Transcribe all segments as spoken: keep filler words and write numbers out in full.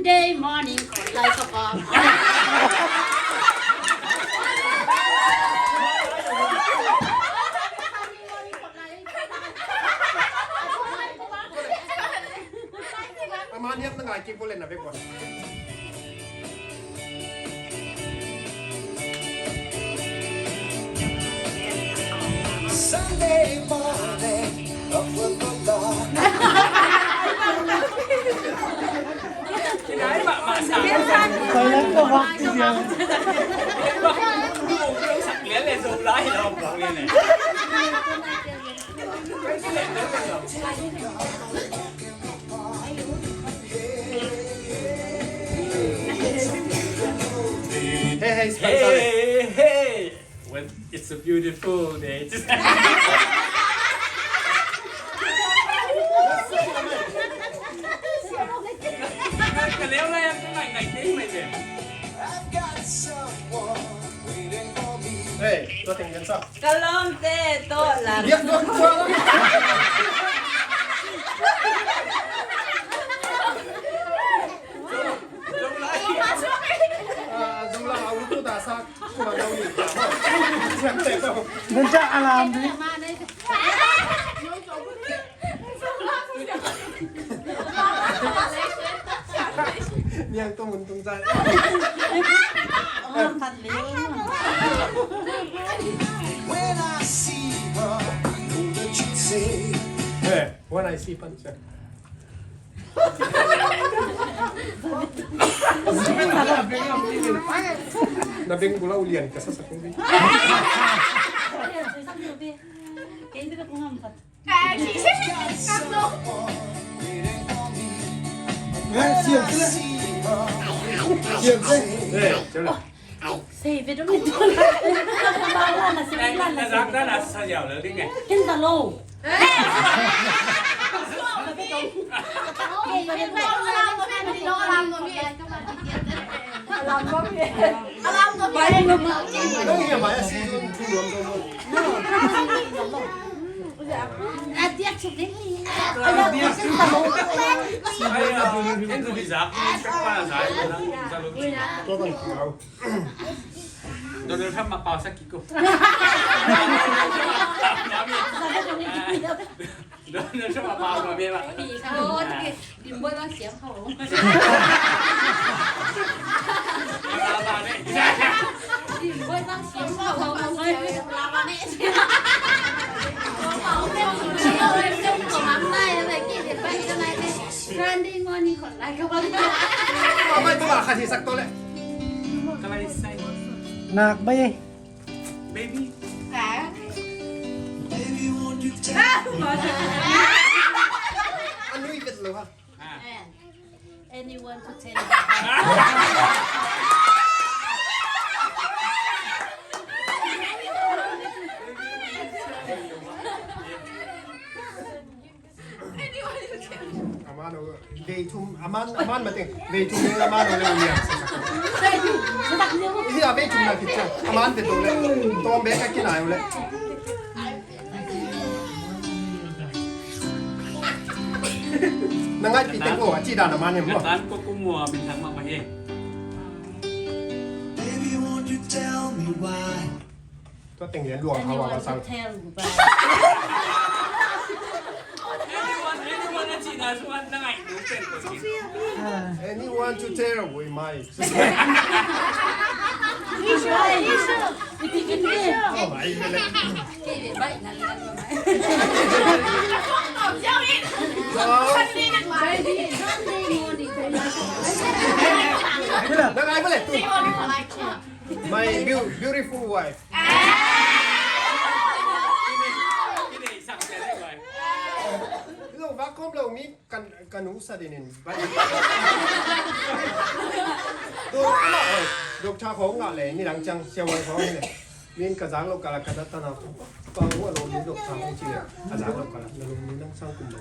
Day morning กดไลค์ก็พอ Ama niat na ngai kik bawlin na bek bawlin. Sunday morning, up with the dawn. Hey, hey, Spencer. Hey, hey. When it's a beautiful day. Ka leo lai ang ka ngai ngai te mai te. Hey, tua teng lian sa. Ka lawmte tawh lam. Lian tua tua. Zong lai. Ah, zong lai, au tu da sa. Kuma dau ni. Siam te ko. Nan ca a lam di. Niang tung un tung zai. When I see her, I know that she'll say. Eh, when I see Pancha. Na beng bula ulian ka sa sa kong bi. Donald Trump ma pau sa kiko. Donald Trump ma pau ma bia ma. Dim boi bang siam hau. Dim boi bang siam hau. Trending morning คนไลค์ก็ว่า Mai tu ba khat hi sak to le. Nak bai. Baby. Anu i vet lo ha. Anyone to tell you. Aman, vei thum, aman, aman mateng, vei thum, aman, aman, aman. Hi a vei thum na kit sa, aman vei thum le, tom bek a kinai le. Na ngai pi teng ko, a ci dan aman em ko. Tan ko kum mua min thang ma ma he. Baby, won't you tell me why? Tua teng lian luang hawa ka sang. Anyone, anyone na cina suan na ngai du pen ko cin. Anyone to tell we mai. Oh, mai le. Na ngai le. My beau- beautiful wife. Lo va kom lo mi kan kan u sa dinin. Do ma do cha khong nga le ni lang chang sia wai khong le. Min ka zang lo ka la ka da ta na. Pa wa lo mi do cha khong chi le. Ka zang lo ka la na lo mi lang chang kum lo.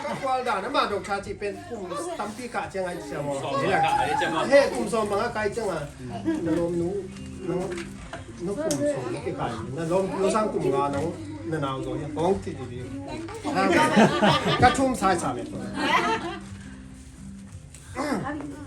Ka kual da na ma do cha chi pen kum tampi ka chang ai sia mo. Ni lang. He kum som ma nga kai chang a. Na lom nu, nu, nu kum sawm na kikai, na lom, nu sang kum nga nang, na nau zaw hi, kong ti di di. Ka thum sai sa me.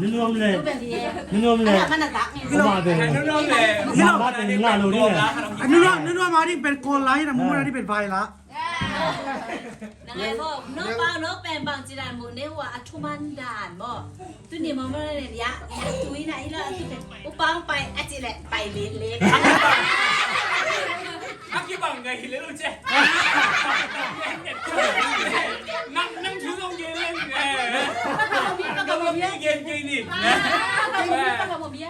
Nunuam le. Nunuam le. Ama be. Nunuam le. Ama be ngah lo ding le. Nunuam, nunuam a ding pen kawl la hi na, mu na ding pen vai la. Nang ai maw, no pau no pen bang ci dan mu ne wa a thuman dan maw. Tuni maw maw ne ya, tui na ila a tui pen. U pau pai a ci le pai le le. A kibang ngai hi le lo ce. Nang, nang thu zong gen leng. Nang gen gen ni.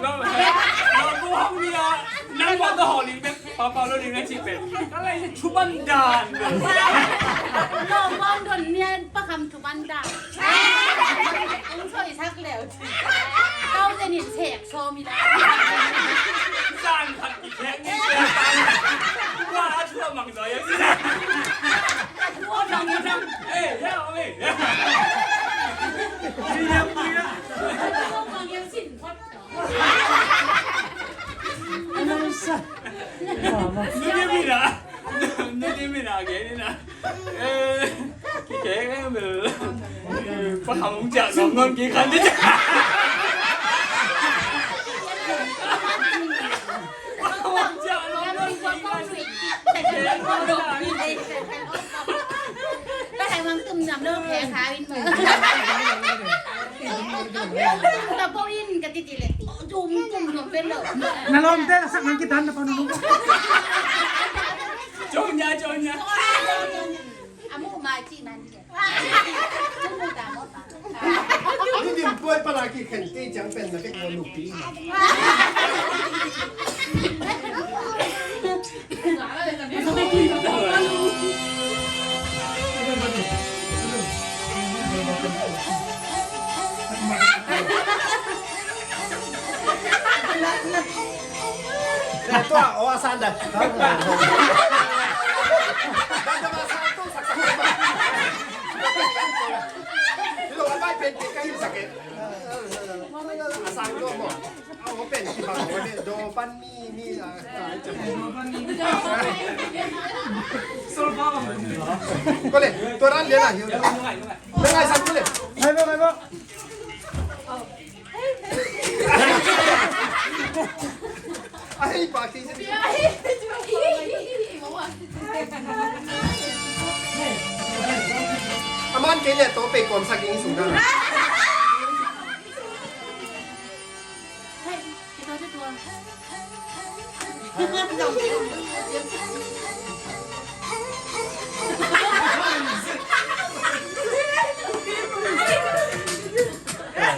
Lo, lo, lo, nang wa to ho ling bek. Papa lo ding na ci pen. Ka lai thuman dan. Lo bang don nian pa kham thuman dan. Ung so i sak leu ci. Kau te nin sek so mi la. San khat ki khek ni. Wa a thua mang zoi a ci. A thua mang zoi. Eh, ya, eh. Ni ya, ni ya. A thua mang zoi sin. Nidimina. Nidimina, gay nina. Eh, kikeng eh, mel. Eh, pa kham ung ciah nuam nuam kik khan ni. Pa kham ung ciah nuam nuam kik khan ni. Ka hai mang tum nam lo phe kha in mo. Ka bo in ka ti ti le. Tum tum nom pe lo. Na lom te sak nang kitan na pa nu. Jong nya, jong nya. Amu mai ci man. Nidim tuai pala kikhen kei ciang pen na kek nuam nupi. Tua, oh, a san dan. Lo, a bai pen kei ka hilh sak e. A sang lo mo. A o pen ki bang o de do pan mi mi a. Ko le, tua dan le na hiu. Le ngai sang ko le. Ngai bo, ngai bo. Ai, pa ki. A man kei le to pe kom sa king sung na.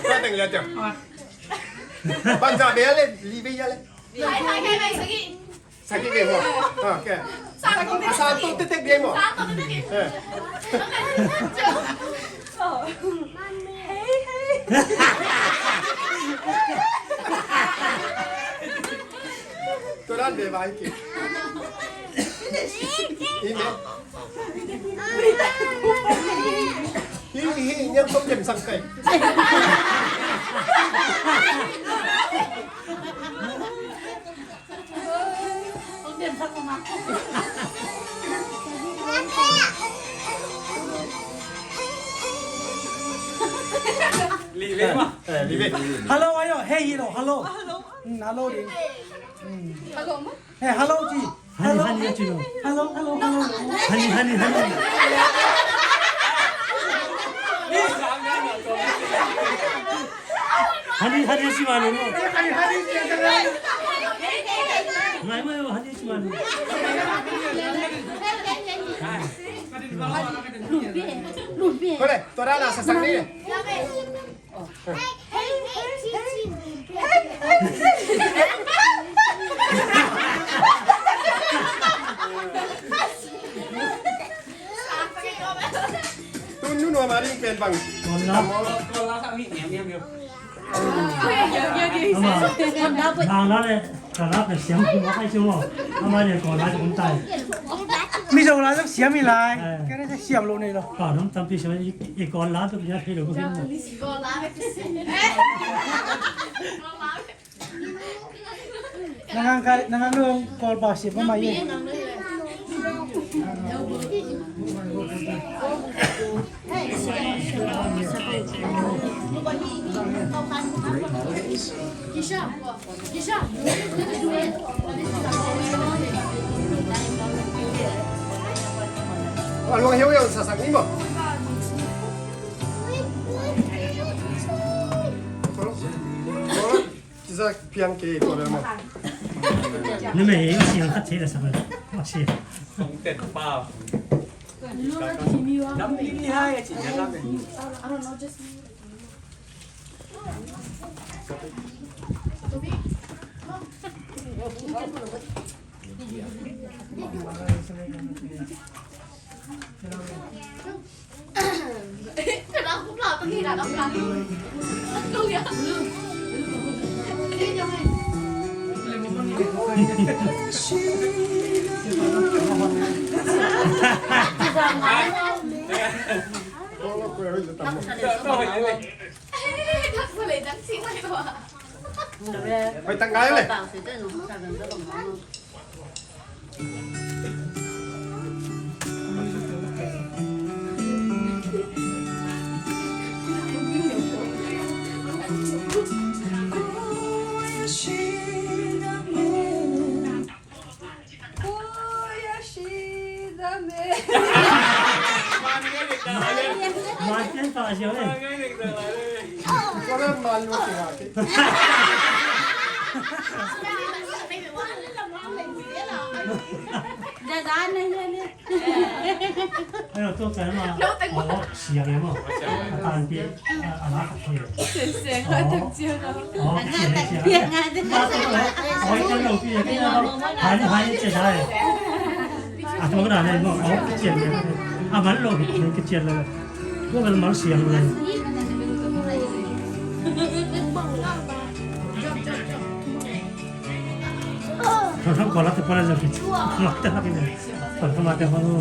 Sa teng le tiang. Ban za be le, li be ya le. Hai, hai, hai, hai, sagi. Sagi be mo. Ha, ke. Sa to te te be mo. Sa to te te be. Eh. Hey, hey. Tua dan be vai ki. Hi me. Hi, hi, nyam som nyam sang kai. Hello, ayo. Hey, hello, hello. Hello. Mm, hello, ding. Mm. Hello, ma. Hey, hello, ci. Honey, hello, honey, ci lo. Hello, hello, hello. Honey, honey, honey. Honey, honey, ci ma lo. Honey, honey, ci ma lo. Mai, mai, honey, ci ma lo. Ko le, tua dan a sa sang ni. Tun nu nuam a ding pen bang. Ama, bang la le, ka la pen siam ku ma kai cu mo. Ama le ko la kum tai. Mizo la zong siam hi lai. Eh. Ka na siam lo nei lo. Ka dong tampi siam i, i kon la tu ya thei lo ko. Nangang kai, nangang dong kol pa siam ma ye. Ua luang hiau hiau sasak ni maw. Cisa piang ke ko le maw. Ni me siang khat thei la sa ba. Masih. Song tet pa. Nam ni ni hai a ci na la me. Hoy, tak ngai le. Hello, tua kan ma. Lo teng ma. Oh, siang e maw. A tan pi, a, a la khat thei. Siang, siang, a tang siang a. Oh, siang, siang. Ma tua, oh, oi, kan lo pi, kan lo. Hai, hai, cia dai. A tua kan dai maw. Oh, cia dai. A man lo, cia dai. Tua kan mal siang dai. Thong thong ko la te pala zaki. Mak te hak ni. Thong thong ma te hong.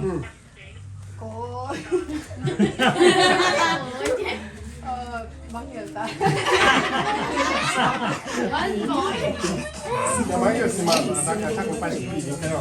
Hmm. Ko. Bang hial ta. Bang hial si ma, tak tak tak pai si pi ding kayo.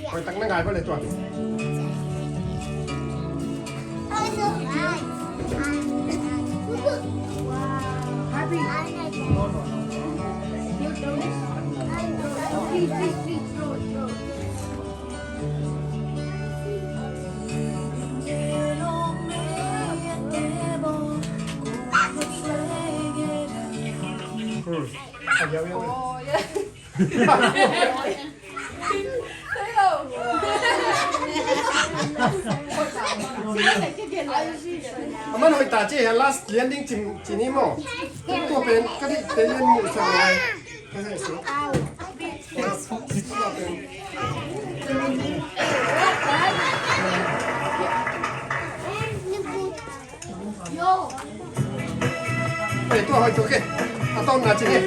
Hoy, tak na ngai ba le tua. Hmm. Oh, yeah. A man hoih ta ci, a last landing ci, ci ni maw. Tua pen ka deih te lian muh sa lai. Ka heh si. Tua hoih tuk e. A tawpna ci ni.